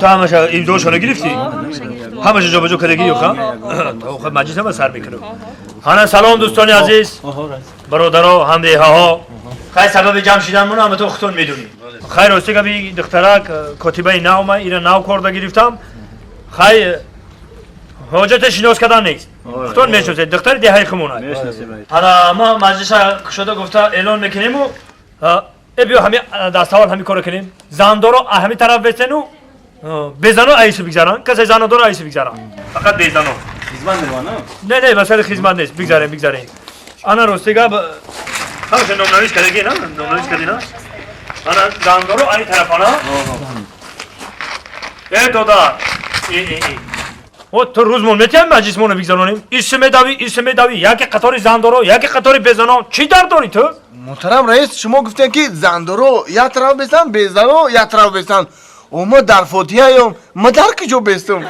Ту ҳамаша имзошона гирифтӣ? Ҳамаша ҷобаҷо кардагӣ ё ха? То маҷлис ҳама сар мекунам. Ҳана, салом, дӯстони азиз, бародаро, ҳамдеҳаҳо. Хай, сабаби ҷамъ шиданмон ҳама то худтон медонӣ. Хай, рости габи, духтарак котибаи нав ма, ира нав корда гирифтам. Хай, ҳоҷате шинос кардан нест. Худтон мешносед, духтари деҳаи хумонад. Ҳана, ма маҷлиса кушода гуфта эълон мекунему. Э, биё, ҳами даставвал ҳами коро кунем. Зандоро ҳами тараф бесену безано айсу бигзаранд. Касе занодоро айсу бигзаранд. Фақат безано. Хизмат мераванд? Не, масъалаи хизмат нест. Бигзарем, бигзарем. Ана, рости гап, ҳамаша номнавис кардагӣ, на? Номнавис кардӣ, на? Ана, зандоро ани тарафана. Э, додар. Э, э, э. О, ту рӯзмон метиҳам, маҷлисмонро бигзаронем. Иси медавӣ, иси медавӣ, яке қатори зандоро, яке қатори безано. Чӣ дард дорӣ ту? Муҳтарам раис, шумо гуфтем, ки зандоро як тараф бестан, безано як тараф бестан. О, ма дар фотиҳаём, ма дар куҷо бестум?